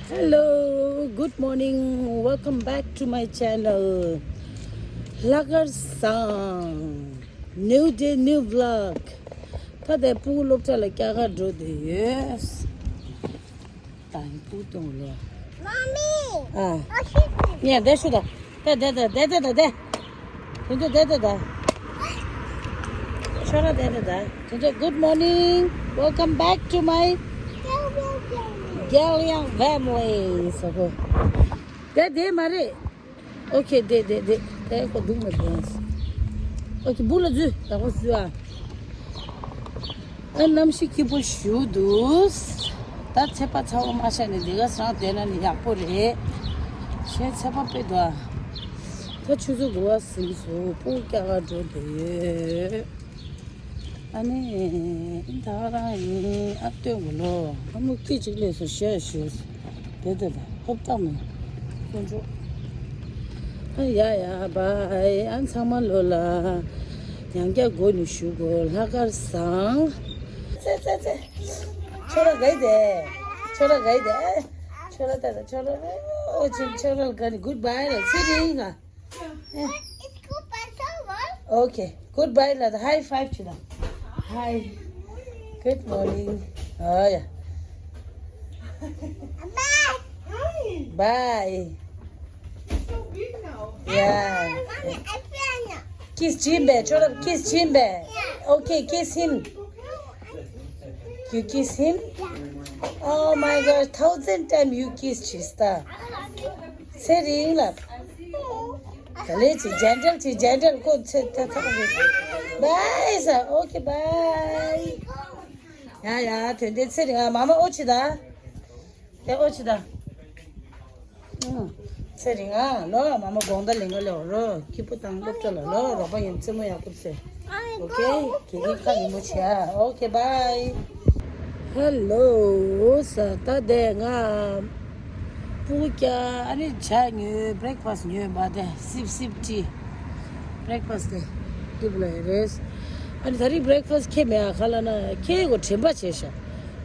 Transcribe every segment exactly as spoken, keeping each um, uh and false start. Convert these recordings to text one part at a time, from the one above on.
Hello, good morning. Welcome back to my channel. ལྷག་དཀར་བཟང་། New day, new vlog. ད་ལྟ་སྤུ་གུ་སློབ་གྲྭ་ལ་སྐྱེལ་གར་འགྲོ་བསྡད་ཡོད། ད་ཡིན་སྤུ་གུ་གཏོང་ལོ། Mommy, ཨ། What is it? ཡ་དེ་ཤུ་ད། དེ་དེ་དེ་དེ་དེ་དེ་དེ། དེ་དེ་དེ་དེ་དེ། ཤོ་ར་དེ་དེ་དེ། དེ་དེ། Good morning. Welcome back to my Galliang family. So go. དེ་དེ་མ་རེད། ཨོ་ཁེ། དེ་དེ་དེ་དེ་ཁོ་འདུག་མ་དེ། ཨོ་ཁེ། སྦུག་ལ་འཛུལ། ད་ཁོ་འཛུལ་ཨ། ཨ། གནམ་གཤིས་སྐྱིད་པོ་ཞེ་པོ་འདུག་ད་ཚོད་དཔག་ཚ་བོ་མ་བྱས་ནས་འདི་ག་སང་བསྡད་ན་ནི་ཡག་པོ་རེད། གཞན་ཚོད་དཔག་དཔེ་འདུག་ཨ། ད་ཆུ་ཚོད་དགུ་པ་ཟིན་སོང་། སྤུ་གུ་སྐྱེལ་གར་འགྲོ་བསྡད་ཡོད། ཨ་ནི་ད་ག་རང་ཡིན། ཨ། སྟོན་དགོས་ལོ། ཨ་མོ་སྐད་ཅིག་སླེབས་སོང་། ཞེས་ཞུས། དེ་དེ་ལ་ཧོབ་ཏག་མེད། དཀོན་མཆོག་ཨ། ཡ་ཡ་བའི། ཨ། ཚང་མ་ལོ་ལ་ཡང་བསྐྱར་སྒོ་ནས་ཞུ་དགོས། ལྷག་དཀར་བཟང་། ཙེ་ཙེ་ཙེ། ཁྱོད་ར་ག་ཡི་དེ། ཁྱོད་ར་ག་ཡི་དེ། ཁྱོད་ར་ད་ད་ཁྱོད་ར། ཨོ་ཅིག་ཁྱོད་ར་ག་ནི། Goodbye ལ་ཚེ་རིང་ང་། It's goodbye, so what? Okay. Goodbye ལ་high five བྱེད་དང་། Hi. Good morning. Oh yeah. Bye. Bye. It's so big now. Yeah. Mommy, I feel now. Kiss Jim bear. Chora, kiss Jim bear. Yeah. Okay, kiss him. You kiss him? Yeah. Oh my gosh, thousand times you kiss Chista. ཚེ་རིང་ལ། ད་ལས་ཅིག་gentle ཅིག gentle ཁོ་ཚེ་ད་ཐག་རེད། Bye ཟེར། Okay, bye. ཡ་ཡ། དེ་འདྲའི་ཚེ་རིང་ཨ། མ་མ་ཨོ་ཅི་ད། དེ་ཨོ་ཅི་ད། ཨུ། ཚེ་རིང་ཨ་ལོ། མ་མ་དགོང་དག་ལེན་ག་ལེ་འོ་ལོ། སྐྱིད་པོ་དང་སློབ་གྲྭ་ལ་ལོ། རོགས་པ་ཡིན། རྩེད་མོ་ཡག་པོ་རྩེ། Okay? ཁྱེད་ཀྱིས་ཁ་ཉིན་མོ་བྱེད་ཨ། Okay, bye. Hello ཟེར། ད་དེ་ང་སྤུ་གུ་སྐྱེལ། ཨ་ནི་ཇ་ཉོས། breakfast ཉོས་མ་དེ། སིབ་སིབ་ཊི། breakfast དེ་འདི་བུ་ལ་རེད། ཨ་ནི་ད་རིང་breakfast ཁྱེད་མེད་ཨ། ག་ལབ་ན་ཁྱེད་ཀྱིས་དྲན་པ་བྱས་ཤག་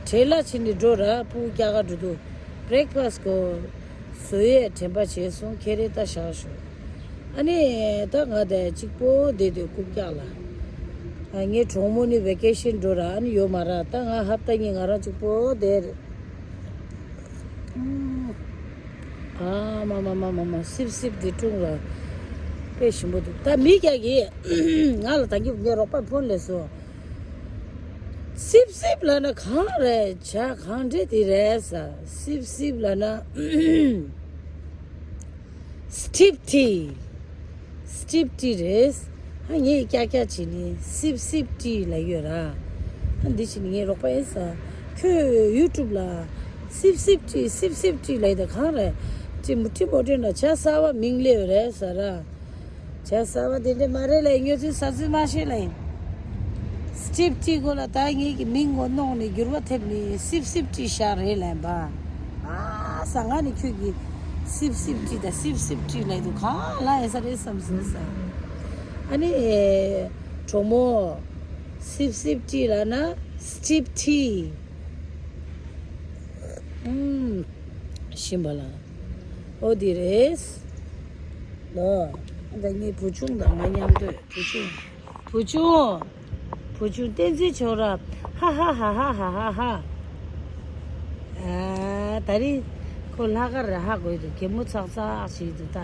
དྲན་ལ་བྱས་ནས་འགྲོ་ར། སྤུ་གུ་སྐྱེལ་ག་འགྲོ་དུས་breakfast ཁོ་བཟོ་ཡས་དྲན་པ་བྱས་སོང་། ཁྱེད་རེ་ད་བཞག་ཤོག་ཨ་ནི་ད་ང་དེ་གཅིག་པོ་བསྡད་དུས་རྐུབ་བཀྱག་ལ། ཨ། ངའི་གྲོགས་མོ་ནི་vacation འགྲོ་ར། ཨ་ནི་ཡོད་མ་ར། ད་ང་ཧབ་ཏ་གཉིས་ང་རང་གཅིག་པོ་བསྡད་རེད། ཨ་མ་མ་མ་མ་མ། སིབ་སིབ་འདི་སྲུང་ལ་དཔེ་ཞིམ་པོ་འདུག་ད་མི་རྒྱག་གིས་ང་ལ་ད་གིན་ངའི་རོགས་པ་ཕོན་སླེབས་སོང་། སིབ་སིབ་ལབ་ན་གང་རེད། ཇ་གང་འདྲ་དེ་རེད་ཟེར། སིབ་སིབ་ལབ་ན་steep tea། steep tea རེད། ཨ། ངས་ཀྱག་ཀྱག་བྱས་ནས་སིབ་སིབ་ཊི་ལབ་ཡོད་ར། ཨ། འདི་བྱས་ནས་ངའི་རོགས་པ་ཡིན་ཟེར། ཁྱོད་YouTube ལ་སིབ་སིབ་ཊི་སིབ་སིབ་ཊི་ལབ་ཡོད་ད། གང་རེད། ཊི་མོ་ཊི་མོ་ཊི་ན་ཇ་གསར་པ་མིང་སླེབས་ཡོད་རེད་ཟེར་ར། ཇ་གསར་པ་དེ་འདྲ་མ་རེད་ལབ། ཉོ་ཚོད་ཟ་ཚོད་མ་ཤེས་ལབ་ཡིན། སིབ་སིབ་ཊི་སྐོར་ལ་ད་ངེད་ཀྱི་མིང་ངོ་གནོང་ནས་འགྱུར་བ་ཐེབས་ནས་སིབ་སིབ་ཊི་ཤག་རེད་ལབ་ཡིན་པ། ཨ་ཟ། ང་ནི་ཁྱོད་ཀྱིས་སིབ་སིབ་ཊི་དང་སིབ་སིབ་ཊི་ལབ་འདུག་གང་ལབ་ཡིན་ས་རེད་བསམ་སོང་ཟེར། ཨ་ནི་གྲོགས་མོ། སིབ་སིབ་ཊི་ལབ་ན་སི་ཊིབ་ཊི། ཨུམ། ཞིམ་པ་ལ། ཨོ་དེ་རེད། ལོ། ད་ངའི་བུ་ཆུང་དང་ང་མཉམ་དུ། བུ་ཆུང་། བུ་ཆུང་། བུ་ཆུང་བསྟན་འཛིན་ཆོག་ར། ཧ་ཧ་ཧ། ཨ། ད་རིང་ཁོ་ལྷག་དཀར་ར་ཧ་གོ་ཡི་འདུག་གད་མོ་ཚག་ཚག་བྱེད་འདུག་ད།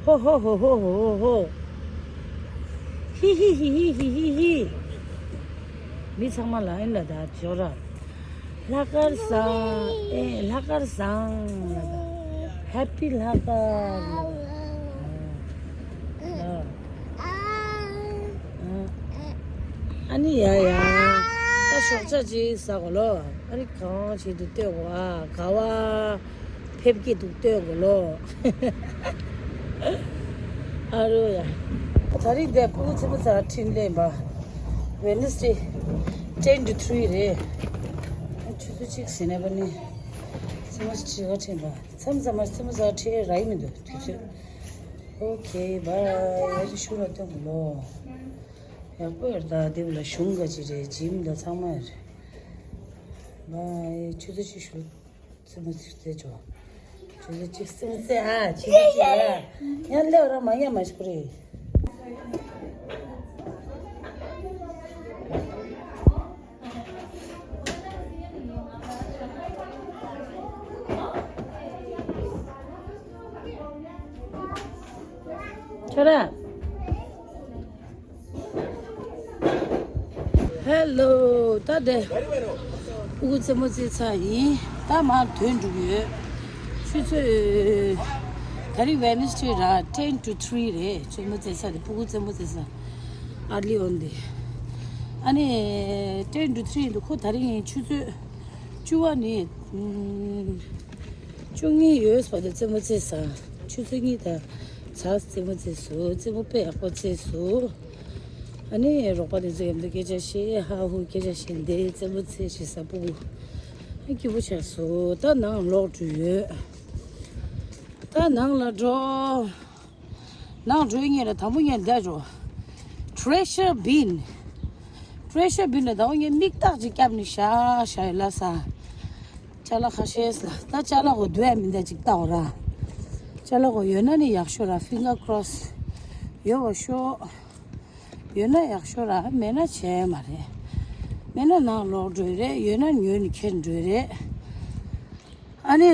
ཧོ་ཧོ་ཧོ། ཧི་ཧི་ཧི། མི་ཚང་མ་ལ་ཨེ་ལ་ད་ཆོག་ར། ལྷག་དཀར་བཟང་། ཨེ་ལྷག་དཀར་བཟང་ལ་ད། Happy ལྷག་དཀར་ལ་ད། ཨ་ནི་ཡ་ཡ། ད་ཞོགས་ཇ་ཅིག་ཟ་དགོས་ལོ། ཨ་ནི་གང་བྱེད་དུ་ལྟོས་དགོས་ཨ། ག་བ་ཕེབས་ཀྱི་འདུག་ལྟོས་དགོས་ལོ། ཨ་རོ་ཡ། ད་རིང་འདི་སྤུ་གུ་རྩེད་མོ་རྩེ་ག་ཁྲིད་སླེབས་པ། Wednesday ten to three རེད། ཆུ་ཚོད་གཅིག་ཟིན་ནས་པ་ནི། རྩེད་མོ་རྩེ་ག་ཁྲིད་པ། མཚམས་མཚམས་མ་རྩེད་མོ་རྩེ་ག་ཁྲིད་རག་གི་མི་འདུག་དུས་ཚོད། Okay, bye. ཡ་ཅི་ཤུ་ར་སྟོན་གོ་ལོ། ཡག་པོ་ཡོད་ད། འདི་ལ་གཞུང་ག་ཅི་རེད། gym ད་ཚང་མ་རེད། Bye. ཆུ་ཚོད་གཅིག་ཞུ། སེམས་པ་ཚིག་རྩེ་ཆོག་ཆུ་ཚོད་གཅིག་སེམས་རྩེ་ཨ་ཆི་ཆི་ཆི་ཡ། ཡང་སླེབས་ར་མ་ཉམས་མ་ཤོག་རེད། ཁྱོད་ར། ཧེ་ལོ། ད་དེ། ཕྲུ་གུ་རྩེད་མོ་རྩེ་ཚར་ཡིན། ད་མར་ཐོན་འགྲོ་གི་ཡོད། ཆུ་ཚོད། ད་རིང་Wednesday ར་ten to three རེད། རྩེད་མོ་རྩེ་ས་དེ་ཕྲུ་གུ་རྩེད་མོ་རྩེ་ས། early on དེ། ཨ་ནི། ten to three འདུག་ཁོ་ད་རིང་ཆུ་ཚོད་བཅུ་པ་ནས། ཨུམ། བཅུ་གཉིས་ཡོལ་བར་དུ་རྩེད་མོ་རྩེ་ས། ཆུ་ཚོད་གཉིས་དང་ཚར་རྩེད་མོ་རྩེ་སོང་། རྩེད་མོ་དཔེ་ཡག་པོ་རྩེ་སོང་། ཨ་ནི་རོགས་པ་དེ་ཚོ་མཉམ་དུ་སྐད་ཆ་བཤད། ཧ་ཧུ་སྐད་ཆ་བཤད། འདི་རྩེད་མོ་རྩེ་བྱེད་ས་ཕྲུ་གུ། ཨ་སྐྱིད་པོ་ཆགས་སོང་། ད་ནང་ལོག་འགྲོ་ཡོད། ད་ནང་ལ་འགྲོ། ནང་འགྲོ་ངེས་ལ་དང་པོ་ངས་འདི་འགྲོ། Trash bin། Trash bin ལ་དང་པོ་ངས་མིག་ཏག་ཅིག་བརྒྱབ་ནས་བཞག་བཞག་ཡོད་ལ་ས། ཅ་ལག་ཁ་ཤས་ལ། ད་ཅ་ལག་གོ་འདུག་ཡ་མི་འདུག་ཅིག་ལྟ་འོ་ར། ཅ་ལག་གོ་ཡོད་ན་ནི་ཡག་ཤོས་ར། Finger cross ཡོད་པ་ཤོག་ཡོད་ན་ཡག་ཤོས་ར། མེད་ན་བྱས་མ་རེད། མེད་ན་ནང་ལོག་འགྲོ་ཡི་རེད། ཡོད་ན་ཉོས་ནས་ཁྱེར་འགྲོ་ཡི་རེད། ཨ་ནི།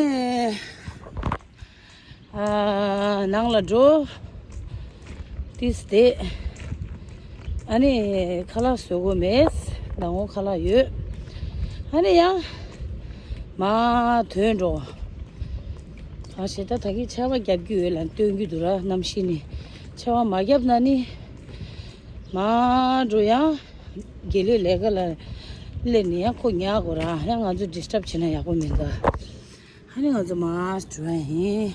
ཨ། ནང་ལ་འགྲོ། ཏིས་དེ། ཨ་ནི་ཁ་ལག་བཟོ་དགོས་མེད། ལ་འོ་ཁ་ལག་ཡོད། ཨ་ནི་ཡང་། མ་ཐོན་འགྲོ། ཨ་ཞེ་ད་ད་གིན་ཆར་པ་རྒྱབ་ཀྱི་ཡོད་ལ་སྟོན་རྒྱུ་འདུག་ར། གནམ་གཤིས་ནི། ཆར་པ་མ་རྒྱབ་ན་ནི། མ་འགྲོ་ཡང་། དགེ་ལེགས་ལས་ཀ་ལ་སླེབས་ནས་ཡང་ཁོ་ཉལ་དགོས་ར། ཡང་ང་ཚོ་disturb བྱེད་ན་ཡག་པོ་མིན་ད། ཨ་ནི་ང་ཚོ་མར་འགྲོ་ཡ་ཡིན།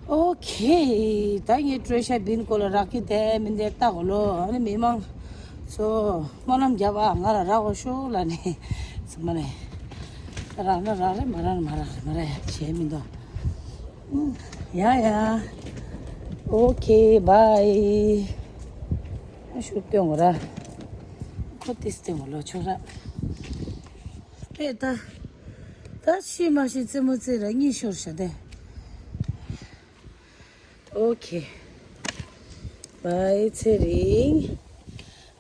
ཨོ་ཁེ། ད་ངས་trash bin སྐོར་ལ་རག་གི་དེ་མིན་དེ་ལྟ་གོ་ལོ། ཨ་ནི་མི་མང་ཚོ་སྨོན་ལམ་རྒྱབ་ཨ། ང་ལ་རག་གོ་ཤོག་ལ་ནི་ཚང་མ་ནི། རག་ན་རག་རེད། མ་རག་ན་མ་རག་རེད། མ་རག་ཡ་བྱས་མི་འདུག་ཡ་ཡ། ཨོ་ཁེ་བྷའི། ཨ་ཤུ་སྟོན་གོ་ར། ཁོ་ཏིས་སྟོན་གོ་ལོ་ཆོག་ར། ཨེ་ད། ད་ཤི་མ་ཤི་རྩེད་མོ་རྩེ་ར་གཉིད་ཤོར་ཤག་དེ། ཨོ་ཁེ། བྷའི་ཚེ་རིང་།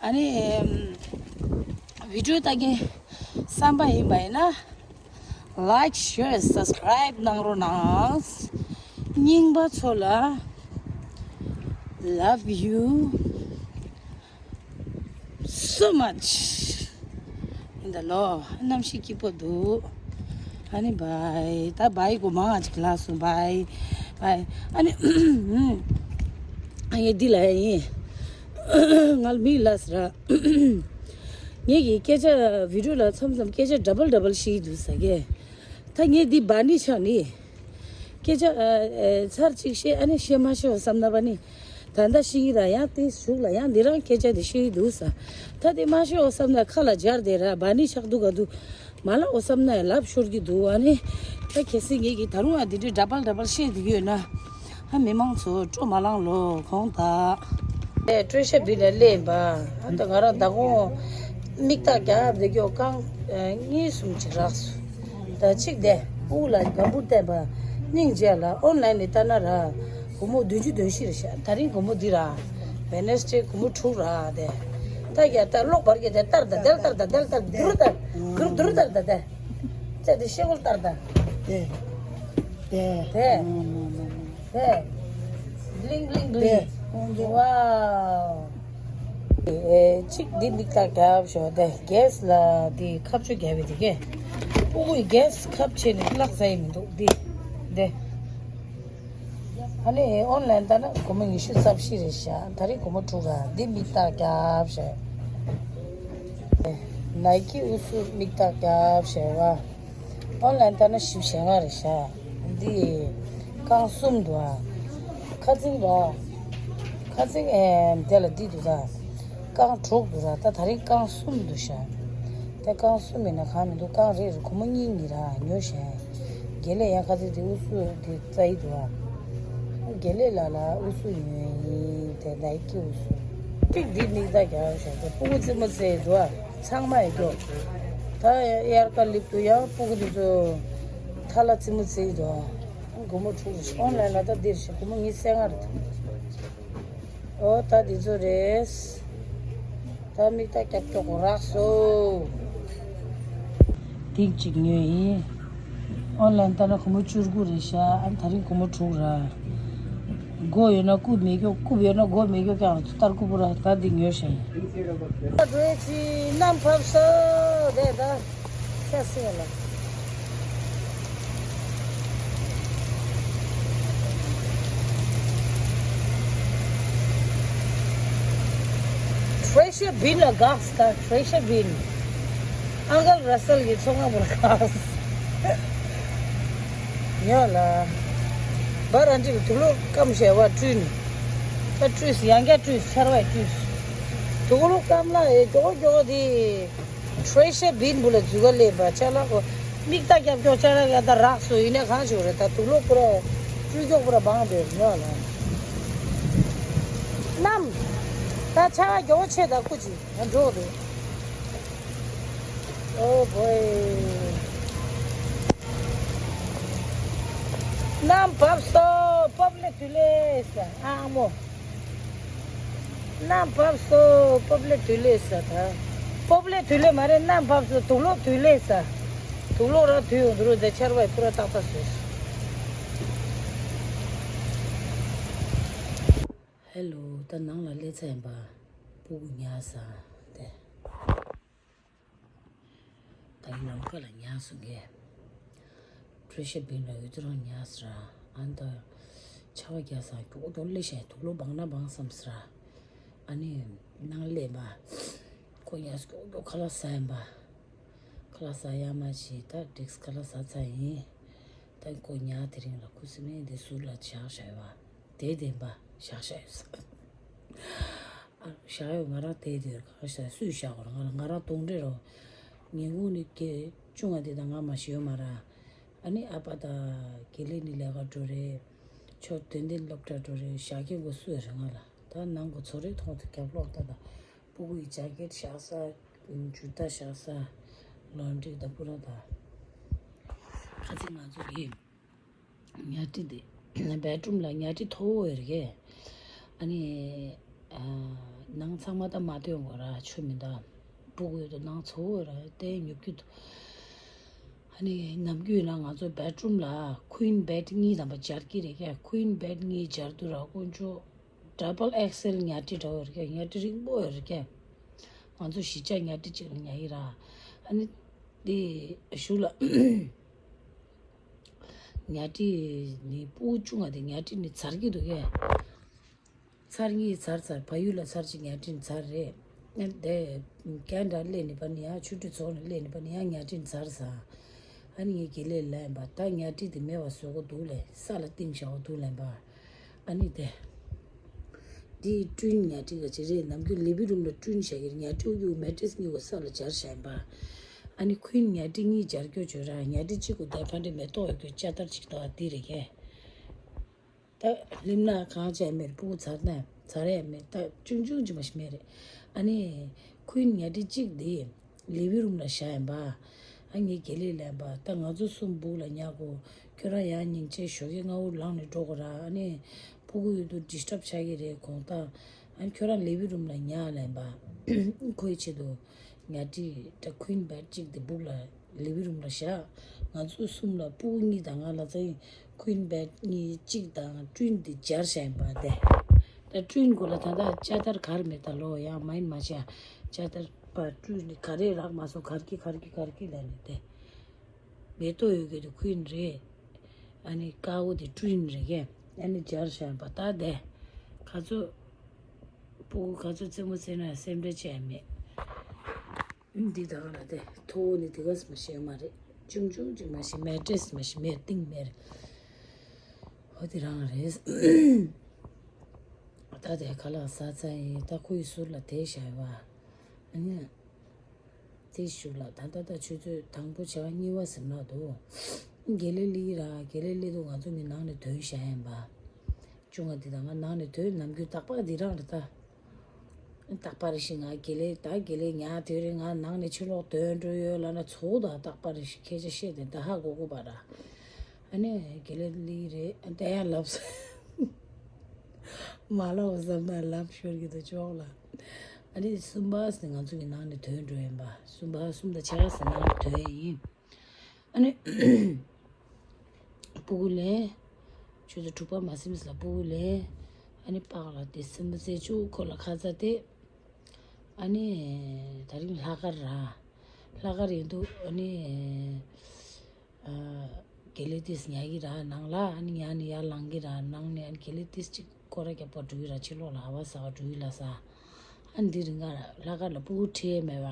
ཨ་ནི། ཨམ། བི་ཌིའོ་ལྟ་མཁན་བསམ་པ་ཡིན་པ་ཡིན་ན། Like, share, subscribe གནང་རོགས་གནང་། རྙིང་པ་ཚོ་ལ། Love you so much. ཡིན་ད་ལོ། གནམ་གཤིས་སྐྱིད་པོ་འདུག་ཨ་ནི་བྷའི། ད་བྷའི་གོ་མང་ང་ཅིག་ལ་སོང་། བྷའི། བྷའི། ཨ་ནི། ཨ་ཡེ་འདི་ལ་ཡིན། ང་ལ་མིག་ལ་ཟེར། ངེད་ཀྱི་སྐད་ཆ་བི་ཌིའོ་ལ་མཚམས་མཚམས་སྐད་ཆ་double double བཤད་ཀྱི་འདུག་ཟེར་གི། ད་ངས་འདི་བྷའི་ནི་ཆགས་ནི། སྐད་ཆ་ཨ་ཨ་ཚར་གཅིག་བཤད། ཨ་ནི་བཤད་མ་བཤད་བསམ་ན་བྷའི་ནི། ད་ལྟ་ཤེས་ཀྱི་ར། ཡང་དེ་གཞུག་ལ་ཡང་འདི་རང་སྐད་ཆ་དེ་ཤེས་ཀྱི་འདུག་ས། ད་དེ་མ་ཤེས་འོ་བསམ་ན་ཁ་ལ་སྦྱར་དེ་ར། བྷའི་ནི་ཆགས་འདུག་ག་འདུག་མ་ལབ་འོ་བསམ་ན་ཡང་ལབ་ཤོར་གྱི་འདུག་ཨ་ནི་ད་གལ་སྲིད་ངེད་ཀྱིས་ད་རུང་ཨ་དེ་འདྲའི་double double བཤད་དེ་ཡོད་ན། ཨ་མི་མང་ཚོ་སྤྲོ་མ་ལངས་ལོ། དགོངས་དག་ཨེ་སྤྲོ་ཤ་བི་ལ་ལེན་པ། ཨ་ད་ང་རང་ད་དགོང་མིག་ཏག་རྒྱབ་བསྡད་ཀྱོག་རྐང་གཉིས་གསུམ་ཅིག་རག་སོང་། ད་གཅིག་དེ་དབུགས་ལ་སྒམ་པུར་བསྟན་པ། སྙིང་རྗེ་ལ་ཨོན་ལན་ནས་ལྟ་ན་ར། སྒོར་མོ་བདུན་ཅུ་དོན་བཞི་རེད་ཤག་ད་རིང་སྒོར་མོ་འདི་ར། Wednesday སྒོར་མོ་དྲུག་ར་དེ། ད་ཡ་ད་གློག་འབར་གྱི་དེ་ལྟར་ད་དེ་ལྟར་ད་དེ་ལྟར་དུར་ད་དུར་དུར་ལྟར་ད་དེ། ཚེ་འདི་ཤེ་གོལ་ལྟར་ད། དེ། དེ། དེ། དེ། Bling bling bling. དེ། Wow. ཨེ་གཅིག་འདི་མིག་ཏག་རྒྱབ་ཤོག་དེ་གེ་སི་ལ་འདི་ཁ་གཅོད་རྒྱབ་པའི་དེ་གས། ཕྲུ་གུའི་གེ་སི་ཁབ་ཆེ་ནས་བརླག་ས་ཡི་མི་འདུག་འདི། འདི། ཨ་ནི་ཨོན་ལན་ལྟ་ན་སྒོར་མོ་ཉི་ཤུ་རྩ་བཞི་རེད་ཤག་ད་རེས་སྒོར་མོ་དྲུག་ར། འདི་མིག་ཏག་རྒྱབ་ཤག་ནའི་ཀི་འུ་སུ་མིག་ཏག་རྒྱབ་ཤག་བ། ཨོན་ལན་ལྟ་ན་བཞི་བཅུ་ཞེ་ལྔ་རེད་ཤག་འདི་རྐང་གསུམ་འདུག་ཨ། ཁ་རྩང་ར། ཁ་རྩང་ཨེ་དེ་ལ་འདི་འདུག་ད། རྐང་དྲུག་འདུག་ར། ད་ད་རིང་རྐང་གསུམ་འདུག་ཤག་དེ་རྐང་གསུམ་མིན་ན་གང་མི་འདུག་རྐང་རེ་རེ་སྒོར་མོ་གཉིས་གཉིས་ར་ཉོ་ཤག་དགེ་ལེགས་ཡང་ཁ་རྩང་དེ་འུ་སུ་དེ་རྩ་ཡི་འདུག་ཨ། དགེ་ལེགས་ལ་ལ་འུ་སུ་ཉོས་ཡིན། དེ་ནའི་ཀི་འུ་སུ། ཏིག་འདི་མིག་ཏག་རྒྱབ་ཤག་དེ་ཕྲུ་གུ་རྩེད་མོ་རྩེ་འདུག་ཨ། ཚང་མ་ཡི་འགྲོ། ད་དབྱར་ཁ་སླེབས་དུས་ཡང་སྤུ་གུ་དེ་ཚོ་ཐ་ལ་རྩེད་མོ་རྩེ་ཡི་འདུག་སྒོར་མོ་དྲུག་རེ་ཨོན་ལན་ལ་ད་འདིར་ཞིག་སྒོར་མོ་ཉི་ཤུ་རྩ་ལྔ་རེད། ཨོ་ད་འདི་ཚོ་རེད། ད་མིག་ཏག་རྒྱབ་ཀྱོག་གོ་རག་སོ། ཏིག་ཅིག་ཉོས་ཡིན། ཨོན་ལན་ལྟ་ན་སྒོར་མོ་བཅུ་དགུ་རེད་ཤག་ཨ་ད་རིང་སྒོར་མོ་དྲུག་ར། སྒོ་ཡོད་ན་རྐུབ་མེད་ཀྱོག་རྐུབ་ཡོད་ན་སྒོ་མེད་ཀྱོག་ཀྱང་ལྟར་རྐུབ་པོ་ར་ད་འདི་ཉོས་ཤག་ཡིན། འགྲོ་ཅི་གནམ་ཕབ་སོ་དེ་ད། ཤ་སེ་ལ། ཁྲེ་ཤར་བིན་ལ་དགའ་ས་ད་ཁྲེ་ཤར་བིན། ཨང་ཀལ་ར་སལ་གྱི་ཚོང་ཁང་པོ་ལ་དགའ་ས། ཉོ་ལ། བར་ཨན་ཊི་གི་དུག་ལོག་སྐམ་བྱས་པ་བཀྲུས་ནས། ད་བཀྲུས་ཡང་བསྐྱར་བཀྲུས་ཆར་པས་བཀྲུས། དུག་ལོག་སྐམ་ལ་ཨེ་མགྱོགས་མགྱོགས་དེ། ཁྲེ་ཤར་བིན་བུ་ལ་འཛུལ་ག་སླེབས་པ་ཅ་ལག་གོ། མིག་ཏག་རྒྱབ་ཀྱོག་ཅ་ལག་ཡ་ད་རག་སོ་ཡིན་ནས་གང་བྱུང་རེད་ད་དུག་ལོག་པུ་ར། སྤྲུལ་ཀྱོག་པུ་ར་བང་བེར་ཉོ་ལ། གནམ། ད་ཆ་ག་མགྱོགས་ཆེ་ད་ཁུ་ཅི་ང་འགྲོ་རེད། ཨོ་བོའི། གནམ་བབས་སོ་པོབ་ལེ་དུ་ལེ་ས་ཨ་མོ། གནམ་བབས་སོ་པོབ་ལེ་དུ་ལེ་ས་ད། པོབ་ལེ་དུ་ལེ་མ་རེད་གནམ་བབས་སོ་དུག་ལོག་དུ་ལེ་ས། དུག་ལོག་ར་དུ་ཡོང་དུ་རུ་ཛ་ཆར་བའི་ཕུ་ར་ཏག་ཏག་སོ། ཧེ་ལོ་ད་ནང་ལ་སླེབས་ཚར་ཡིན་པ། སྤུ་གུ་ཉལ་ས་དེ། ད་ཡིན་ལམ་ཁ་ལ་ཉལ་སོང་ངས། ཁྲེ་ཤར་བིན་ལ་འོས་བསྡུ་རང་ཉལ་ས་ར། ཨ་ནི་ད་ཆར་པ་རྒྱག་ས་མགྱོགས་མགྱོགས་སླེབས་ཤག་དུག་ལོག་སྦང་ན་སྦང་བསམ་ས་ར། ཨ་ནི་ནང་སླེབས་པ། ཁོ་ཉལ་ས་མགྱོགས་མགྱོགས་ཁ་ལག་ཟ་ཡིན་པ། ཁ་ལག་ཟ་ཡ་མ་བྱེད་ད་འགྲིག་ཁ་ལག་ཟ་ཚར་ཡིན། ད་ཁོ་ཉལ་དེ་རིང་ལ་ཁུ་སིམ་མེར་འདི་ཟུར་ལ་བཞག་བཞག་ཡོད་པ། དེ་བདེན་པ་བཞག་བཞག་ཡོད་ས། ཨ་བཞག་ཡོད་ང་རང་དེ་དེར་གང་བཞག་སུས་བཞག་གོ་ང་ང་རང་གདོང་འདྲེ་རོ། ཉིན་གུང་ནི་སྐད་ཅུང་ང་དེ་དང་ང་མ་ཤི་ཡོད་མ་ར། ཨ་ནི་ཨ་ཕ་དང་དགེ་ལེགས་ནི་ལས་ཀ་འགྲོ་རེད། ཆོ་དོན་ལྡན་སློབ་གྲྭ་འགྲོ་རེད་བཞག་གི་གོ་སུ་རེད་ང་ལ་ད་ནང་གོ་ཚོ་རེ་ཐོང་དུ་རྒྱབ་ལོག་ལྟ་དང་། སྤུ་གུ་ཡི་ཇ་ཀེད་བཞག་ས། ཇུ་ཏ་བཞག་ས། ལོན་ཌི་དང་པུ་ར་དང་། ཁ་ཚིག་ང་ཚོ་གི་ཉལ་ཁྲི་དེ། བེད་རུམ་ལ་ཉལ་ཁྲི་མཐོ་བོ་ཡོད་རེད། ཨ་ནི། ནང་ཚང་མ་ད་མ་སྟོན་དགོས་ར་ཆུ་མི་འདའ། སྤུ་གུ་ཡོད་དུ་ནང་ཚོ་བོ་ར་དེ་ཉོབ་ཀྱི་འདུག་ཨ་ནི་ནམ་རྒྱུན་ན་ང་ཚོ་བེད་རུམ་ལ་ཁུན་བེད་གཉིས་དམ་པ་སྦྱར་གྱི་རེད་ཀྱ་ཁུན་བེད་གཉིས་སྦྱར་དུས་ར་དཀོན་མཆོག་ཌབ་བལ་ཨེག་སེལ་ཉལ་ཁྲི་འདྲ་བོ་རེད་ཀྱ་ཉལ་ཁྲི་རིང་པོ་ཡོད་རེད་ཀྱ། ང་ཚོ་གཞིས་ཆགས་ཉལ་ཁྲི་གཅིག་ལ་ཉལ་ཡི་ར། ཨ་ནི། དེ་གཞུག་ལ། ཉལ་ཁྲི་ནི་སྤུ་གུ་ཆུང་བ་དེ་ཉལ་ཁྲི་ནི་ཚར་གྱི་འདུག་གས། ཚར་གཉིས་ཚར་ཚར་བལ་ཡུལ་ལ་ཚར་གཅིག་ཉལ་ཁྲི་ནི་ཚར་རེད། དེ་ཀན་ཌ་སླེབས་ནི་པ་ནི་ཡང་ཆུ་ཁྲི་ཚོགས་ནི་སླེབས་ནི་པ་ནི་ཡང་ཉལ་ཁྲི་ནི་ཚར་ས། ཨ་ནི་ངས་དགེ་ལས་ལ་ཡིན་པ་ད་ཉལ་ཁྲི་དེ་མེད་པ་བཟོ་གོ་འདུག་ལས་ས་ལ་བཏིང་བཞག་གོ་འདུག་ལས་པ། ཨ་ནི་དེ། འདི་ཀུན་ཉལ་ཁྲི་ག་ཅི་རེད་ནམ་རྒྱུན་ལི་བིང་རུམ་ལ་ཀུན་བཞག་གི་ཉལ་ཁྲི་གཡུག་མེ་ཏྲེས་གཉིས་གོ་ས་ལ་སྦྱར་བཞག་ཡིན་པ། ཨ་ནི་ཁུན་ཉལ་ཁྲི་གཉིས་སྦྱར་རྒྱུ་བྱོས་ར་ཉལ་ཁྲི་གཅིག་གོ་དེ་ཕ་འདྲེ་མེ་ཏོག་ཡོད་རྒྱུ་ལྕགས་དར་གཅིག་དང་འདི་རེད་ཀྱེ། ད་ལིམ་ན་གང་བྱས་མེད་སྤུ་གུ་ཚར་ན་ཚར་ཡ་མེད་ད་ཆུང་ཆུང་ཅིག་མ་ཞིག་མེད་རེད། ཨ་ནི་ཁུན་ཉལ་ཁྲི་གཅིག་འདི། ལི་བིང་རུམ་ལ་བཞག་ཡིན་པ། ཨ་ངའི་དགེ་ལས་ལན་པ་ད་ང་ཚོ་གསུམ་སྦུག་ལ་ཉལ་གོ། ཁྱོད་རང་ཡང་སྙིང་རྗེ་ཞོགས་ཀས་སྔ་བོ་ལངས་ནས་འགྲོ་དགོས་ར་ཨ་ནི། སྤུ་གུ་ཡོད་དུ་ཌི་སི་ཊབ་ཆགས་ཀྱི་རེད་དགོང་དག་ཨ་ནི་ཁྱོད་རང་ལི་བིང་རུམ་ལ་ཉལ་ལན་པ། ཁོའི་ཆེད་དུ། ཉལ་ཁྲི་ད་ཁུན་བེད་གཅིག་དེ་སྦུག་ལ་ལི་བིང་རུམ་ལ་བཞག་ང་ཚོ་གསུམ་ལ་སྤུ་གུ་གཉིས་དང་ང་ལ་ཚ་ཡིན། ཁུན་བེད་གཉིས་གཅིག་དང་ཀྲུན་འདི་སྦྱར་བཞག་ཡིན་པ་དེ། ད་ཀྲུན་གོ་ལ་ད་ལྟ་ལྕགས་དར་གར་མེད་ད་ལོ་ཡང་མ་ཡིན་མ་བྱ། ལྕགས་དར་པ་ཀྲུན་ནི་ག་རེ་རག་མ་སོང་གར་གི་གར་གི་གར་གི་ལ་ནི་དེ། མེ་ཏོག་ཡོད་གི་དེ་ཁུན་རེད། ཨ་ནི་དཀར་བོ་དེ་ཀྲུན་རེད་གི་ཨ་ནི་སྦྱར་བཞག་ཡིན་པ་ད་དེ། ག་ཚོད། སྤུ་གུ་ག་ཚོད་རྩེད་མོ་རྩེ་ན་སེམས་ཁྲལ་བྱས་མེད། འདི་ད་ག་ལ་དེ་མཐོ་བོ་ནི་དེ་ག་ཙམ་ཞིག་མ་རེད། ཆུང་ཆུང་ཅིག་མ་ཞིག་མེ་ཏྲེས་མ་ཞིག་མེད་གཏིང་མེད་རེད། ཧོ་དེ་རང་རེད། ད་དེ་ཁ་ལག་ཟ་ཚར་ཡིན་ད་ཁོ་ཡི་ཟུར་ལ་དེ་བཞག་ཡོད་པ། ཨ་ནི། དེ་ཞུགས་ལ་ད་ལྟ་ད་ཆུ་ཚོད་དང་པོ་བྱ་བ་གཉིས་པ་ཟིན་ལ་འདུག་དགེ་ལེགས་ལི་ར་དགེ་ལེགས་ལི་དུ་ང་ཚོ་ནི་ནང་ནས་དོན་བཞག་ཡིན་པ། ཅུང་ང་འདི་དང་ང་ནང་ནས་དོན་ནམ་རྒྱུན་རྟག་པར་འདི་རང་རེད་ད། རྟག་པར་ཞིག་ང་དགེ་ལེགས་ད་དགེ་ལེགས་ཉག་དེ་རིང་ང་ནང་ནས་ཕྱིར་ལོག་དོན་འགྲོ་ཡོད་ལབ་ན་ཚོགས་དང་རྟག་པར་ཞིག་ཁྱེད་ཅག་བཤད་དེ་ད་ཧ་གོ་གོ་པ་ར། ཨ་ནི་དགེ་ལེགས་ལི་རེད། ཨ་ད་ཡང་ལབ་ས། མ་ལབ་བསམ་ན་ལབ་ཤོར་གི་འདུག་ཅོག་ལ། ཨ་ནི་གསུམ་པ་ཟེར་ང་ཚོ་གི་ནང་ནས་དོན་འགྲོ་ཡིན་པ། གསུམ་པ་གསུམ་དང་ཕྱེད་ཀ་ཟེར་ནང་ནས་དོན་ཡིན། ཨ་ནི་སྤུ་གུ་ལེན། ཆུ་ཚོད་དྲུག་པ་མ་ཟིན་ཙམ་ལ་སྤུ་གུ་ལེན། ཨ་ནི་པགས་ལ་དེ་སིམ་པ་ཟེར་བཅུག་ཁོ་ལ་ཁ་ཚ་དེ། ཨ་ནི་ད་རིང་ལྷག་དཀར་ར། ལྷག་དཀར་ཡིན་འདུག་ཨ་ནི་ཨ། དགེ་ལེགས་དེས་ཉལ་གི་ར་ནང་ལ། ཨ་ནི་ཉལ་ནས་ཡར་ལངས་གི་ར་ནང་ནས། ཨ་ནི་དགེ་ལེགས་དེས་ཅིག་སྐོར་ར་རྒྱབ་པ་འགྲོ་གི་ར་ཕྱི་ལོགས་ལ་ཧ་བ་ཟ་ག་འགྲོ་གི་ལ་ས། ཨ་ནི་འདི་རིང་ག་ལྷག་དཀར་ལ་སྤུ་གུ་ཁྲིད་མེད་པ།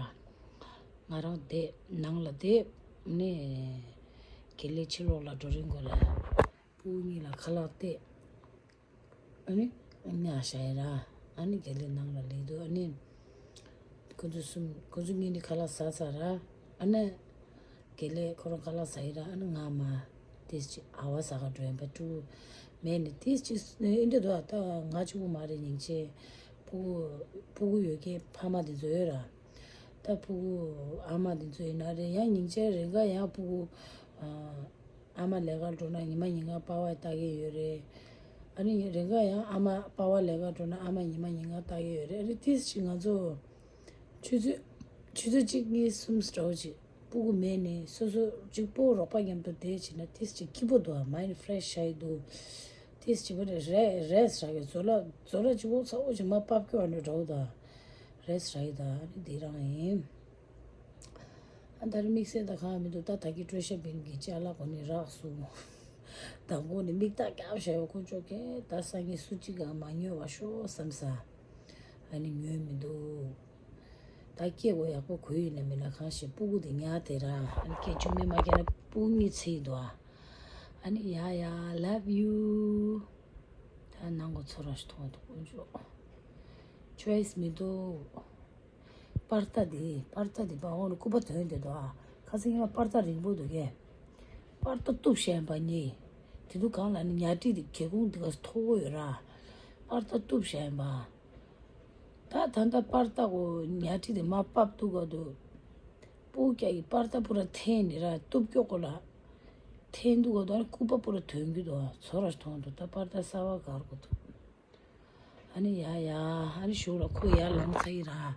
ང་རང་བསྡད་ནང་ལ་བསྡད། ནས་དགེ་ལེགས་ཕྱི་ལོགས་ལ་འགྲོ་རིང་གོ་ལ། སྤུ་གུ་གཉིས་ལ་ཁ་ལག་སྟེར། ཨ་ནི་ཉལ་བཞག་ཡིན་ར། ཨ་ནི་དགེ་ལེགས་ནང་ལ་ལེགས་འདུག་ཨ་ནི་ཁོ་ཚོ་གསུམ་ཁོ་ཚོ་གཉིས་ནི་ཁ་ལག་ཟ་ཚར་ར། ཨ་ནི་དགེ་ལེགས་ཁོ་རང་ཁ་ལག་ཟ་ཡིན་ར། ཨ་ནི་ང་མ་དེ་ཅི་ཨ་བ་ཟ་ག་འགྲོ་ཡིན་པ། ཕྲུ་གུ་མེད་ནི་དེ་ཅི་ཨེ་འདྲ་འདུག་ཨ་ད་ང་གཅིག་པུ་མ་རེད། སྙིང་རྗེ། ཕྲུ་གུ་ཕྲུ་གུ་ཡོད་མཁན་ཕ་མ་དེ་ཚོ་ཡོད་ར། ད་ཕྲུ་གུ་ཨ་མ་དེ་ཚོ་ཡིན་ན་རེད། ཡང་སྙིང་རྗེ་རེད་འགའ། ཡང་ཕྲུ་གུ་ཨ། ཨ་མ་ལས་ཀར་འགྲོ་ན་ཉི་མ་ཉིན་གང་པ་ཕ་ལྟ་གི་ཡོད་རེད། ཨ་ནི་རེ་འགའ་ཡང་ཨ་མ་པ་ཕ་ལས་ཀར་འགྲོ་ན་ཨ་མ་ཉི་མ་ཉིན་གང་ལྟ་གི་ཡོད་རེད། ཨ་ནི་དེ་ཅིག་ང་ཚོ་ཆུ་ཚོད་ཆུ་ཚོད་གཅིག་གཉིས་གསུམ་འདྲ་བོ་ཅིག་སྤུ་གུ་མེད་ནས་སོ་སོ་གཅིག་པོ་རོགས་པ་མཉམ་དུ་བསྡད་བྱས་ན་དེ་ཅིག་སྐྱིད་པོ་འདུག་ཨ། མའིན་ཌི་ཕ་རེ་ཤི་ཆགས་ཀྱི་འདུག་དེ་ཅིག་པོ་རེ་རེ་རེ་ཟ་གི་བཟོ་ལ་བཟོ་ལ་གཅིག་པོ་ཚ་བོ་ཅིག་མ་པབ་སྐྱོ་བ་འདྲ་བོ་དང་རེ་ཟ་གི་དང་། ཨ་ནི་དེ་རང་ཡིན། ཨ་ད་རེས་དམིགས་བསལ་ད་གང་མི་འདུག་ད་ད་གི་སྤྲོ་ཤ་བིན་གི་ཅ་ལག་གོ་ནི་རག་སོང་། མདང་དགོང་ནས་མིག་ཏག་རྒྱབ་བཞག་ཡོད། ཁོ་ཅོག་གས་ད་སང་ཉིན་སུ་གཅིག་གང་མ་ཉོས་པ་ཤོག་བསམ་ས། ཨ་ནི་ཉོས་མི་འདུག་ད་སྐད་གོ་ཡག་པོ་གོ་ཡོད་ན་མིན་ན་གང་ཤེས། སྤུ་གུ་དེ་ཉག་དེ་ར། ཨ་ནི་སྐད་ཅུང་མི་མ་རྒྱག་ན་སྤུ་གུ་གཉིས་ཚེ་ཡི་འདུག་ཨ་ནི་ཡ་ཡ་love you། ད་ནང་གོ་ཚོར་བ་ཞིག་མཐོང་འདུག་ཁོ་ཅོག་ཆོའི་སི་མི་འདུག་པར་ཏ་དེ་པར་ཏ་དེ་པ་འོང་ལ་སྐུད་པ་ཐོན་དེ་དོ་ཨ། ཁ་སང་ཉི་མ་པར་ཏ་རིང་པོ་འདུག་གས། པར་ཏ་གཏུབ་བཞག་ཡིན་པ་ནི། དེ་དུས་གང་ལ་ནི་ཉ་ཏི་དེ་སྒེའུ་ཁུང་དེ་ག་མཐོ་བོ་ཡོད་ར། པར་ཏ་གཏུབ་བཞག་ཡིན་པ། ད་ད་ལྟ་པར་ཏ་གོ་ཉ་ཏི་དེ་མ་པབ་འདུག་ག་འདུག་སྤུ་གུ་ཀྱ་ཡི་པར་ཏ་པུ་ར་འཐེན་ནི་ར་གཏུབ་སྐྱོ་གོ་ལ། འཐེན་འདུག་ག་འདུག་ཨ་ནི་སྐུད་པ་པུ་ར་ཐོན་གི་འདུག་ཨ། ཚོར་བ་མཐོང་འདུག་ད་པར་ཏ་གསར་བ་གར་གོ་འདུག་ཨ་ནི་ཡ་ཡ། ཨ་ནི་གཞུག་ལ་ཁོ་ཡར་ལངས་ཚར་ཡིན་ར།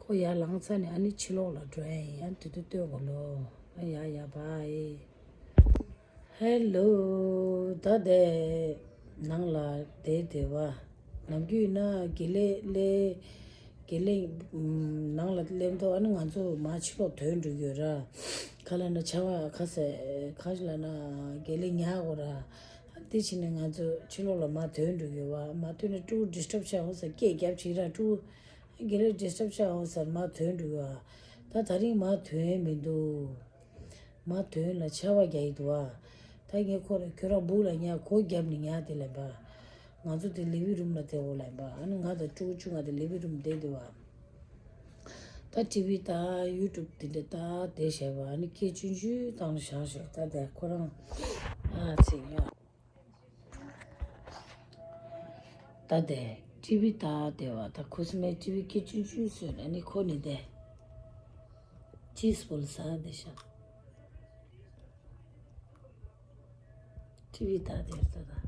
ཁོ་ཡར་ལངས་ཚར་ནས་ཨ་ནི་ཕྱི་ལོགས་ལ་འགྲོ་ཡ་ཡིན། ཨ་ནི་དེ་དུས་སྟོན་གོ་ལོ། ཨ་ཡ་ཡ་བའི། ཧེ་ལོ། ད་དེ་ནང་ལ་བསྡད་བསྡད་པ། ནམ་རྒྱུན་ན་དགེ་ལེགས་ལས་དགེ་ལེགས་ནང་ལ་སླེབས་དུས་ཨ་ནི་ང་ཚོ་མར་ཕྱི་ལོགས་ཐོན་འགྲོ་གི་ཡོད་ར། ག་ལབ་ན་ཆར་པ་ག་ས་ག་ལབ་ན་དགེ་ལེགས་ཉལ་གོ་ར། དེ་བྱས་ནས་ང་ཚོ་ཕྱི་ལོགས་ལ་མར་ཐོན་འགྲོ་གི་ཡོད་པ། མར་ཐོན་ནས་ཕྲུ་གུ་ཌིསི་ཊབ་ཆགས་འོང་ཟེར་སྐད་རྒྱབ་བྱས་ར། ཕྲུ་གུ་དགེ་ལེགས་ཌིསི་ཊབ་ཆགས་འོང་ཟེར་མར་ཐོན་འགྲོ་གི་ཡོད་པ། ད་ད་རིང་མར་ཐོན་མི་འདུག་མར་ཐོན་ལ་ཆར་པ་རྒྱག་གི་འདུག་པ། ད་ངས་ཁོ་ལ་ཁྱོད་རང་སྦུག་ལ་ཉལ། སྒོ་བརྒྱབ་ནས་ཉལ་དེ་ལབ་པ། ང་ཚོ་དེ་ལི་ཝིང་རུམ་ལ་བསྡད་འོ་ལབ་པ། ཨ་ནི་ང་དང་ཕྲུ་གུ་ཆུང་ང་དེ་ལི་ཝིང་རུམ་བསྡད་འདུག་པ། ད་ཊི་ཝི་ལྟ་ཡུ་ཊུབ་དེ་འདྲ་ལྟ་བསྡད་བཞག་པ། ཨ་ནི་སྐད་ཆུང་ཆུང་བཏང་ནས་བཞག་བཞག་ད་དེ་ཁོ་རང་ཨ་ཚིག་ཡ། ད་དེ་ཊི་ཝི་ལྟ་བསྡད་པ། ད་ཁུ་སིམ་མེ་ཊི་ཝི་སྐད་ཆུང་ཆུང་བཟོས་ནས་ཨ་ནི་ཁོ་ནི་དེ་ཅིས་བོལ་ཟ་བསྡད་བཞག་ཊི་ཝི་ལྟ་བསྡད་ད་ད།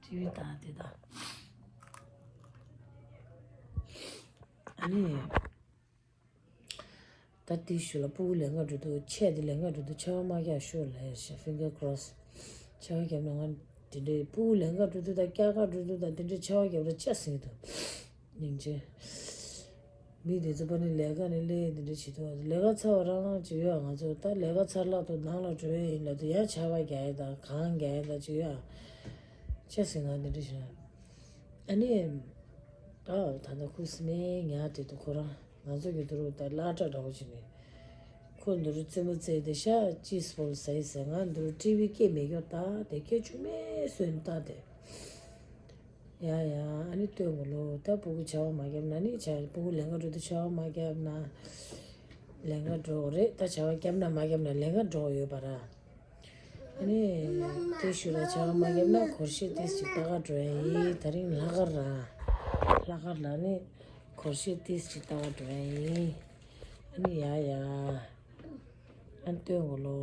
ཊི་ཝི་ལྟ་བསྡད་ད། ཨ་ནི། ད་དེའི་གཞུག་ལ་སྤུ་གུ་ལེན་ག་འགྲོ་དུས་ཆས་དེ་ལེན་ག་འགྲོ་དུས་ཆར་པ་མ་རྒྱག་ཤོག་ལབ་ཤག་ཕིང་གར་ཀོ་རོ་སི། ཆར་པ་བརྒྱབ་ན་ང་དེ་འདྲའི་སྤུ་གུ་ལེན་ག་འགྲོ་དུས་དང་སྐྱེལ་ག་འགྲོ་དུས་དང་དེ་འདྲའི་ཆར་པ་བརྒྱབ་ན་ཅི་ཟེར་གི་འདུག་སྙིང་རྗེ། མི་དེ་ཚོ་པ་ནི་ལས་ཀ་ནི་སླེབས་དེ་འདྲ་བྱེད་དུས་ལས་ཀ་ཚར་བ་རང་ཅིག་ཡོད་ང་ཚོ། ད་ལས་ཀ་ཚར་ལག་ཏུ་ནང་ལ་འགྲོ་ཡ་ཡིན་ལབ་དུས་ཡང་ཆར་པ་རྒྱག་ཡ་དང་གངས་རྒྱག་ཡ་དང་ཅིག་ཡོད། ཅི་ཟེར་ང་དེ་འདྲ་བྱེད་ན། ཨ་ནི། ཨ་ད་ལྟ་ཁུ་སིམ་མེ་ཉལ་དེ་དུས་ཁོ་རང་ང་ཚོ་གི་དུ་རུ་ད་སླ་བྲ་འདྲ་བོ་བྱེད་ནས། ཁོ་འདི་རུ་རྩེད་མོ་རྩེ་དེ་ཤ་ཅིས་བོལ་ཟ་ཡི་ཟེར། ང་འདི་རུ་ཊི་ཝི་སྐད་མེད་ཀྱོག་ད་དེ་སྐད་ཆུང་མེད་བཟོས་ནས་ད་དེ། ཡ་ཡ་ཨ་ནི་སྟོན་གོ་ལོ། ད་སྤུ་གུ་ཆར་པ་མ་བརྒྱབ་ན་ནི་ཆ་སྤུ་གུ་ལེན་ག་འགྲོ་དུས་ཆར་པ་མ་བརྒྱབ་ན་ལེན་ག་འགྲོ་གི་རེད། ད་ཆར་པ་བརྒྱབ་ན་མ་བརྒྱབ་ན་ལེན་ག་འགྲོ་གི་ཡོད་པ་ར། ཨ་ནི་དེ་ཞུ་ལ་ཆར་པ་མ་བརྒྱབ་ན་གོར་ཤེས་ཏིས་ཅིག་ལྟ་ག་འགྲོ་ཡ་ཡིན། ད་རིང་ལྷག་དཀར་ར། ལྷག་དཀར་ལ་ནི་ སྒོར་གཞས་ཏིས་ཅིག་ལྟ་བ་འགྲོ་ཡ་ཡིན། ཨ་ནི་ཡ་ཡ། ཨ་ནི་སྟོན་གོ་ལོ།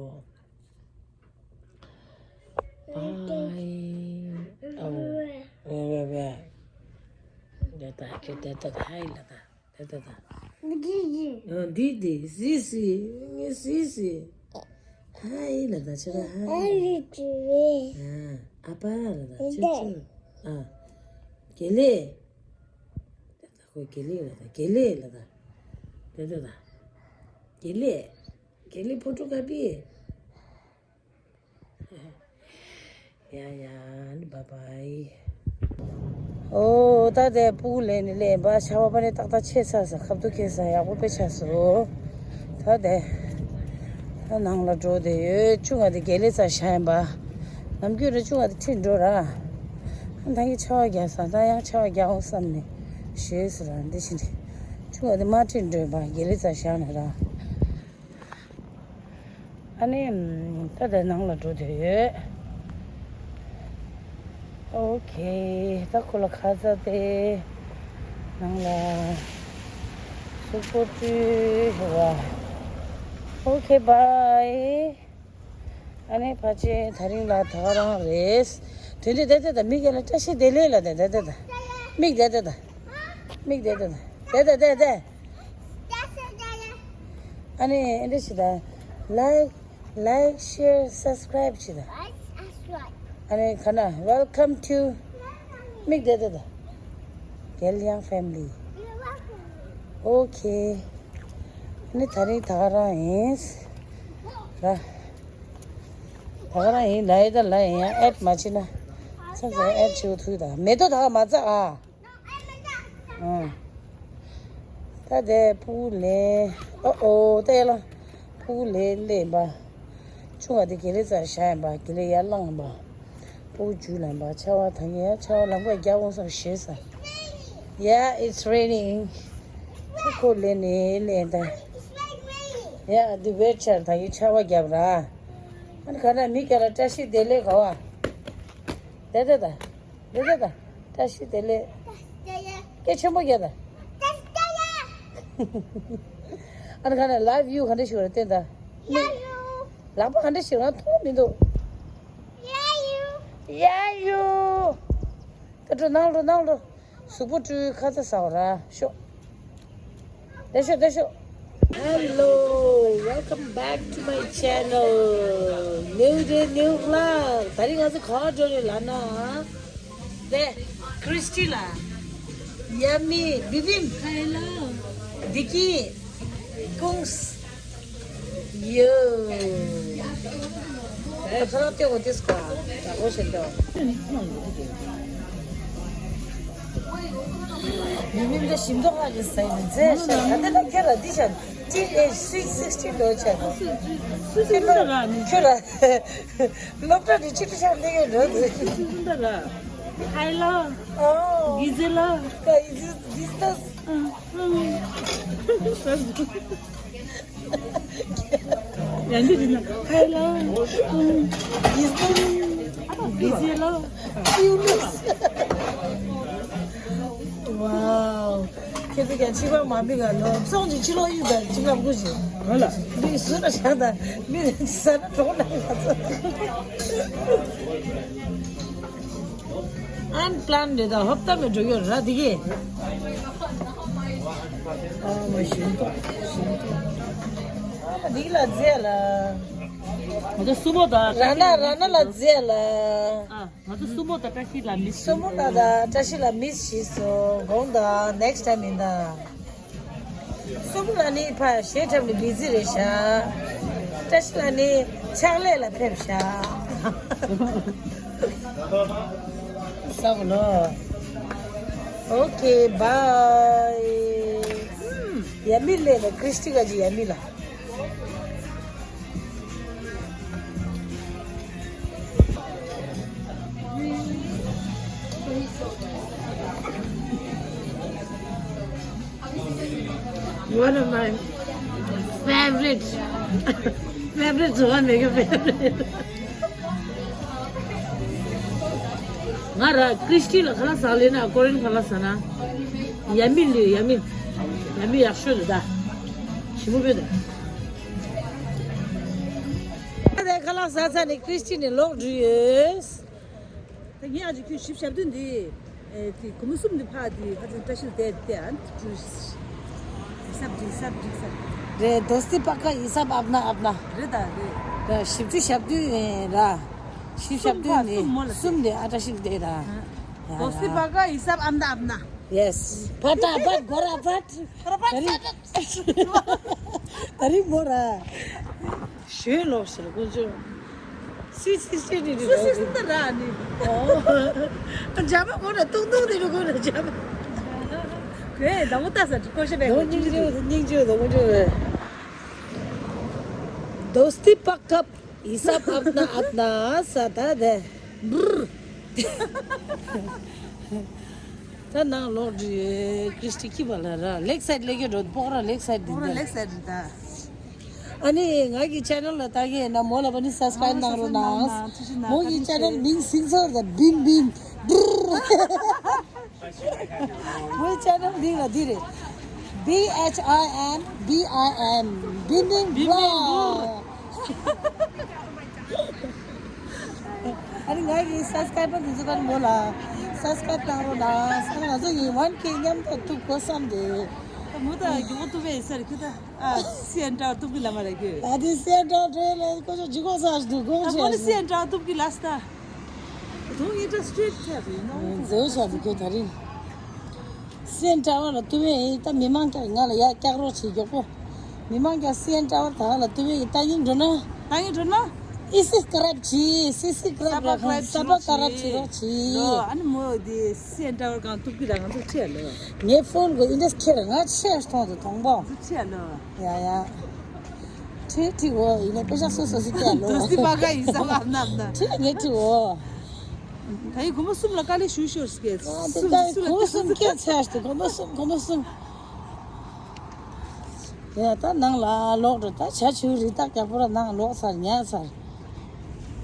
བའི། ཨོ། ཝེ་ཝེ་ཝེ། དེ་ད་ཁྱོད་དེ་ད་ཧའི་ལ་ད། དེ་ད་ད། འདི་འདི། ཨ། འདི་འདི། ཟི་ཟི། ངས་ཟི་ཟི། ཧའི་ལ་ད་ཁྱོད་ད་ཧའི། ཨ། ཨ་ཕ་ལ་ད་ཁྱོད་ད། ཨ། དགེ་ལེགས། དེ་ད་ཁོ་དགེ་ལེགས་ལ་ད། དགེ་ལེགས་ལ་ད། དེ་ད་ད། དགེ་ལེགས། དགེ་ལེགས་ཕོ་ཊོ་ཀ་པི། ཡ་ཡ་ནི་བཱའི་བཱའི། ཨོ་ད་དེ་སྤུ་གུ་ལེན་ནི་ལེན་པ་ཆར་པ་ནི་ཏག་ཏག་ཆད་ཚར་ས། ཁབ་ཏུ་ཁེལ་ས་ཡག་པོ་དཔེ་ཆགས་སོང་། ད་དེ་ད་ནང་ལ་འགྲོ་བསྡད་ཡོད། ཆུང་བ་དེ་དགེ་ལེགས་རྩར་བཞག་ཡིན་པ། ནམ་རྒྱུན་རེ་ཆུང་བ་དེ་ཁྲིད་འགྲོ་ར། ད་ཡང་ཆར་པ་རྒྱག་ས། ད་ཡང་ཆར་པ་རྒྱག་འོང་བསམ་ནས་ཞེད་སོང་ར། འདི་བཞིན་རེད། ཆུང་བ་དེ་མར་ཁྲིད་འགྲོ་ཡིན་པ། དགེ་ལེགས་རྩར་བཞག་ནས་ར། ཨ་ནི་ད་ལྟ་ནང་ལ་འགྲོ་བསྡད་ཡོད། ཨོ་ཁེ། ད་ཁོ་ལ་ཁ་ཚ་སྟེ་ནང་ལ་གཟུགས་པོ་བཀྲུས་ཞུ་བ། ཨོ་ཁེ་བཱའི། ཨ་ནི་ཕལ་ཆེར་དེ་རིང་ལ་ད་ག་རང་རེད། དེ་འདྲ་དེ་དེ་ད་མིག་ཡ་ལ་བཀྲ་ཤིས་བདེ་ལེགས་ལ་དེ་དེ་དེ་ད། མིག་དེ་དེ་ད། མིག་དེ་དེ་ད། དེ་དེ་དེ་དེ། ཨ་ནི་ཨེ་འདྲ་ཞིག་ད། ལའིཀ། ལའིཀ། ཤེར། སབ་སི་ཀ་རའིབ་བྱེད་དང་། ཨ་ནི་ག་ན། Welcome to མིག་དེ་དེ་དང་། རྒྱལ་དབྱངས་ཕེ་མི་ལི། ཨོ་ཁེ། ཨ་ནི་དེ་རིང་ད་ག་རང་ཡིན། ར། ད་ག་རང་ཡིན་ལ་ཡི་ད་ལ་ཡིན་ཡང་ཨེཌ་མ་བྱེད་ན། མཚམས་མཚམས་ཨེཌ་བྱེད་དགོས་ཐུག་ད། མེ་ཏོག་ད་ག་མ་བཙག་ཨ། ཨང་། ད་དེ་སྤུ་གུ་ལེན། ཨོ་ཨོ་ལྟས་ལ། སྤུ་གུ་ལེན་སླེབས་པ། ཆུང་བ་དེ་དགེ་ལེགས་རྩར་བཞག་ཡིན་པ། དགེ་ལེགས་ཡར་བླངས་པ། སྤུ་གུ་འཇུ་ལེན་པ། ཆར་པ་ད་ངས་ཆར་པ་ལམ་ཁ་རྒྱག་འོང་བསམ་ཞེད་ས། Yeah, it's raining. ཁོ་ལེན་ནས་ལེན་ད། Yeah, the weather ད་ངས་ཆར་པ་རྒྱབ་ར། ཨ་ནི་ག་ན་མི་སྐྱ་ལ་བཀྲ་ཤིས་བདེ་ལེགས་ག་བ། དེ་དེ་ད། དེ་དེ་ད། བཀྲ་ཤིས་བདེ་ལེགས། སྐད་ཆེན་པོ་རྒྱག་ད། ཨ་ནི་ག་ན་love you ག་འདྲ་ཞིག་རེད་བསྟན་ད། ལག་པ་ག་འདྲ་ཞིག་རང་མཐོང་མི་འདུག Yeah, you. ད་འགྲོ་ནང་འགྲོ་ནང་འགྲོ། གཟུགས་པོ་བཀྲུས། ཁ་ཚ་ཟ་བ་ར་ཤོག་དེ་ཤོག་དེ་ཤོག Hello, welcome back to my channel. New day, new vlog. ད་རིང་ང་ཚོ་ག་པར་འགྲོ་རེད་ལབ་ན། དེ་ཁྲིས་ཊི་ལ། ཡ་མི། བི་བིམ། ཧེ་ལོ། བདེ་སྐྱིད། ཀུང་སི། ཡོ། ད་ཁ་ལག་སྟེར་དགོས་ཏེ་སྐོར་ད་གོ་ཤེས་འདུག་མི་མིན་ད་ཞིམ་མདོག་ཁ་གི་ཟ་ཡི་རེད་ཟེར་ཤག་ད་ལྟ་ད་ཁྱེད་ལ་འདི་ཤག་ཏིན་ཨེ་ཇི་སུའིཊ་སིགས་ཊིན་འགྲོ་ཆག་ཁྱེད་ལ་ཁྱོད་ལ་སློབ་གྲྭ་ནས་ཆུ་ཏི་ཤག་ལེགས་ཡོད་འགྲོ་ཟེར། ཧེ་ལོ། ཨོ། གི་ཟེ་ལོ། ད་ཡི་ཟེ་ཟེར་ད། ཡང་འདི་འདི་ན་ཧེ་ལོ། ཡི་ཟེར་ལོ། ཡི་ཟེར་ལོ། ཝའོ། ཁྱེད་ཚོ་ཀྱང་ཕྱི་པར་མ་འབིག་ག་ནོ་སོང་ཅིག་ཕྱི་ལོགས་ཡིན་ད་ཅིག་ལབ་དགོས་ཅིག་ག་ལ། འདི་སུ་ལ་བཞག་ད་མི་ཟ་ན་གྲོགས་ན་ཡིན་ད་ཚོ། Unplanned རེད་ད། ཧོབ་ཏ་མེ་འགྲོ་གི་ར་དེ་གི། ཨ་མ་ཞིམ་ཏོག་ཞིམ་ཏོག་ཨ་མ་དེ་གི་ལ་རྫས་ལ། ང་ཚོ་སུ་མོ་དང་ར་ན་ར་ན་ལ་རྫས་ལ། ཨ་ང་ཚོ་སུ་མོ་དང་བཀྲ་ཤིས་ལ་མིས། སུ་མོ་ལ་དང་བཀྲ་ཤིས་ལ་མིས་ཞིག་སོང་དགོངས་དག next time ཡིན་ད། སུམ་ལ་ནི་ཕ་གཞས་འཁྲབ་ནི་བི་ཛི་རེད་ཤག་བཀྲ་ཤིས་ལ་ནི་ཕྱག་ལས་ལ་ཕེབས་ཤག་བསམ་ལོ། Okay, bye. ཡ་མི་ལེ་ལ་ཁྲིས་ཊི་ག་ཅི་ཡ་མི་ལ། One of my favorite, favorite one, mega favorite. ང་ར་ཁྲིས་ཊི་ལ་ཁ་ལག་ཟ་ལེ་ན་ཀོ་རེན་ཁ་ལག་ཟ་ན། ཡ་མི་ལུས་ཡ་མི། ཡ་མི་ཡག་ཤོས་ལ་ད། ཞིམ་པོ་བོད་ད། ད་ལྟ་ཁ་ལག་ཟ་ཚར་ནས་ཀྲིས་ཊི་ནས་ལོག་འགྲོ་ཡོད། ད་ངས་ཨ་ཅག་ཁྱོད་ཞིབ་ཞབས་དུས་འདི། ཨེ་དེ་སྒོར་མོ་གསུམ་འདི་ཕར་འདི་ཧ་ཅང་བཀྲ་ཤིས་བདེ་བདེ་ཨ་ནི་ཀྲུ། ཡི་སབ་འགྲིག་སབ་འགྲིག་སབ། རེད། دوستی پکا، حساب اپنا اپنا. རེད་ད་རེད། ར་ཞིབ་འཇུག་ཞབས་དུས་ཨེ་ར། ཞིབ་ཞབས་དུས་ནི་གསུམ་འདི་ཨ་བཀྲ་ཤིས་བདེ་ར། ཡ་ཡ། دوستی پکا، حساب اپنا اپنا. ཡེས། ཕ་ཏ་ཕ་གོ་ར་ཕ། ད་རིང་མོ་ར། ཞོན་ལོག་ཞིག་ལ་ཀུན་སྤྱོད། སི་སི་སི་ནི་རི་སི་སི་ར་སི་ནི་ར་ནི། ཨོ། འཇམ་པ་ཁོ་ན་ཏུང་ཏུང་ནི་རི་ཁོ་ན་འཇམ་པ། ཁོས་ཟླ་བོ་ལྟ་ས་ཀོ་ཤ་བས་དོ་སྙིང་རྗེ་དོ་སྙིང་རྗེ་དོ་ཀུན་སྤྱོད་བས། دوستی پکا، حساب اپنا اپنا، ས་ད་དེ། ད་ནང་ལོག་འདྲི་ཀྲིས་ཊི་ཁྱི་བ་ལ་ར་ལེག་སའིཌ་ལེག་གི་འགྲོ་སྤོག་ར་ལེག་སའིཌ་འདི་སྤོག་ར་འདི། ལེག་སའིཌ་རི་ད། ཨ་ནི་ང་གི་ཆེ་ནལ་ལ་ལྟ་གི་ཡིན་ན་མོ་ལ་བ་ནི་སབ་སི་ཀ་རའིབ་གནང་རོགས་གནང་། ཐུགས་རྗེ་གནང་། མོ་གི་ཆེ་ནལ་མིང་སིང་སོར་ད་བིན་བིན། མོའི་ཆེ་ནལ་མིང་ལ་འདི་རེད། B H I M B I M བིན་བིན་བིན་བིན་བློག་ཨ་ནི་ང་གི་སབ་སི་ཀ་རའིབ་པར་འདི་ཚོ་ཀ་ནི་མོ་ལ་སབ་སི་ཀ་རའིབ་གནང་རོགས་གནང་། ང་ཚོ་ཡི་ཝན་ཀེ་མཉམ་དུ་ཐུག་དགོས་བསམ་སྟེ། ད་མོ་ད་མགྱོགས་པོ་ཐུག་པའི་སར་ཁྱོད་ད་ཨ་སི་ཨེན་ཏྲ་ཐུག་གི་ལ་མ་རེད་ཁྱོད། ད་དེ་སི་ཨེན་ཏྲ་ཁྲོད་ལ་ཁོ་ཚོ་ཇི་གོ་ས་ཞིག་འདུག་དགོངས་ད་ཁོ་ནི་ཆེ་སི་ཨེན་ཏྲ་ཐུག་གི་ལ་སྟ། ད་དུང་ངེད་ད་སི་ཊི་རེཊ་ཁྱད་རེད་ན། འཛེའུ་ཤ་འདུག་ཁྱོད་ད་རིང་། སི་ཨེན་ཏྲ་བ་ལ་ཏུ་བས་ད་མི་མང་ཀྱང་ང་ལ་ཡ་སྐྱག་རོགས་བྱེད་མགྱོགས་པོ། མི་མང་ཀྱང་སི་ཨེན་ཏྲ་བ་ད་ལ་ཏུ་བས་ད་ཡིན་འགྲོ་ན། ད་ཡིན་འགྲོ་ན། ཨི་སི་ཀ་རབ་ཅི་སི་སི་ཀ་རབ་ར་ཁང་ས་པ་ཀ་རབ་ཅི་རོགས་ཅི། ལོ་ཨ་ནི་མོ་དེ་སི་ཨེན་ཏྲ་བ་གང་ཐུབ་ཀི་ར་ང་ཚོ་ཆེ་ལོ། ངའི་ཕོན་གོ་ཨིན་ཌས་ཁེར་ང་ཆེ་མཐོང་དུ་མཐོང་པོ། ང་ཚོ་ཆེ་ལོ། ཡ་ཡ། ཁྲིད་ཁྲིད་འོ་ཡིན་ནས་དཔེ་ཆ་སོ་སོ་སི་ཀྱ་ལོ། དུ་སི་པ་ཀ་ཡིན་ས་བ་ནམ་ན། ཁྲིད་ངས་ཁྲིད་འོ། ད་ཡི་གོ་མ་གསུམ་ལ་དཀའ་ལས་ཞུ་ཤོར་སི་ཀྱ། ཨ་དེ་ད་གོ་མ་གསུམ་སྐད་ཆ་ཞིག་གོ་མ་གསུམ་གོ་མ་གསུམ། ཡ་ད་ནང་ལ་ལོག་འགྲོ་ད་བྱ་ཆུ་རི་དྭགས་རྒྱག་པོ་ར་ནང་ལོག་ཚར་ཉལ་ཚར།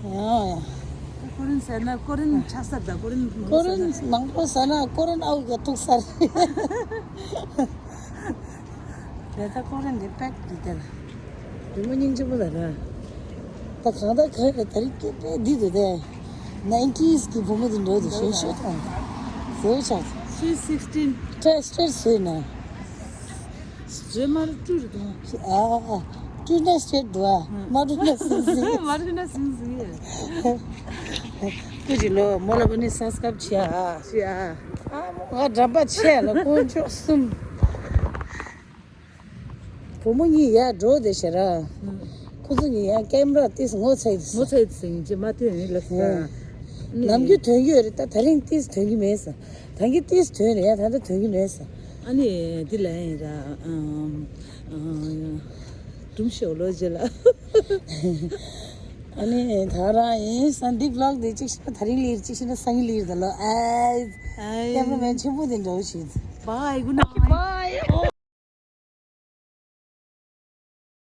ཡ་ཡ། ཀོ་རིན་ཟེར་ན་ཀོ་རིན་ཆགས་ས་ད་ཀོ་རིན་མང་པོ་ཟེར་ན། ཀོ་རིན་མང་པོ་ཟེར་ན་ཀོ་རིན་ཨའུ་ག་ཐུག་ས་རེད། རེད་ད་ཀོ་རིན་འདི་པེག་འདི་དེར། བུ་མོ་སྙིང་རྗེ་པོ་ད་ར། ད་གང་ད་ག་རེ་ད་རིག་སྐད་པས་འདི་དུ་དེ། ནའིན་ཊིས་གི་བུ་མོ་འདི་འགྲོ་དུ་ཤོད་ཤོད་དང་། བཟོ་ཆགས། Sweet sixteen། ཊེ་སི་ཊེ་སི་བཟོས་ན། བཟོས་མ་རུ་ཀྲུ་རུ་དང་། ཨ་ཨ། ཀྲུ་ན་སྤྲད་འདུག་ཨ། མ་ཀྲུ་ན་སིང་སིང་། མ་ཀྲུ་ན་སིང་སིང་། ཀུ་ཅི་ལོ་མོ་ལ་བ་ནི་སབ་སི་ཀ་རབ་བྱེད་ཨ། བྱེད་ཨ། ཨ་མོ་ང་འགྲམ་པ་ཆེ་ལ་དཀོན་མཆོག་གསུམ། བུ་མོ་གཉིས་ཡར་འགྲོ་བསྡད་ཤག་ར། ཁོ་ཚོ་གཉིས་ཡར་ཀེམ་ར་ཏིས་ངོ་ཚ་ཡི་ངོ་ཚ་ཡི་ཟིང་ཅི་མ་ཐོན་ཡིན་ལབ་ས། ནམ་རྒྱུན་ཐོན་གྱི་ཡོད་རེད་ད་ད་རིང་ཏིས་ཐོན་གྱི་མེད་ས། ད་གིན་ཏིས་ཐོན་རེད་ཡ་ད་ལྟ་ཐོན་གྱི་མེད་ས། ཨ་ནི་འདི་ལ་ཡིན་ར། སྒྲུང་ཤོག་ལོ་རྗེ་ལ། ཨ་ནི་ད་རང་ཡིན་ས་འདི་བི་ལོག་འདི་གཅིག་ཤི་ན་ད་རིང་ལིར་གཅིག་ཤི་ན་སང་ཉིན་ལིར་ད་ལོ་ཨེ། ཨེ། ཀེམ་ར་མེན་ཆེན་པོ་འདི་འདྲ་བོ་ཞིག Bye, good night. Bye.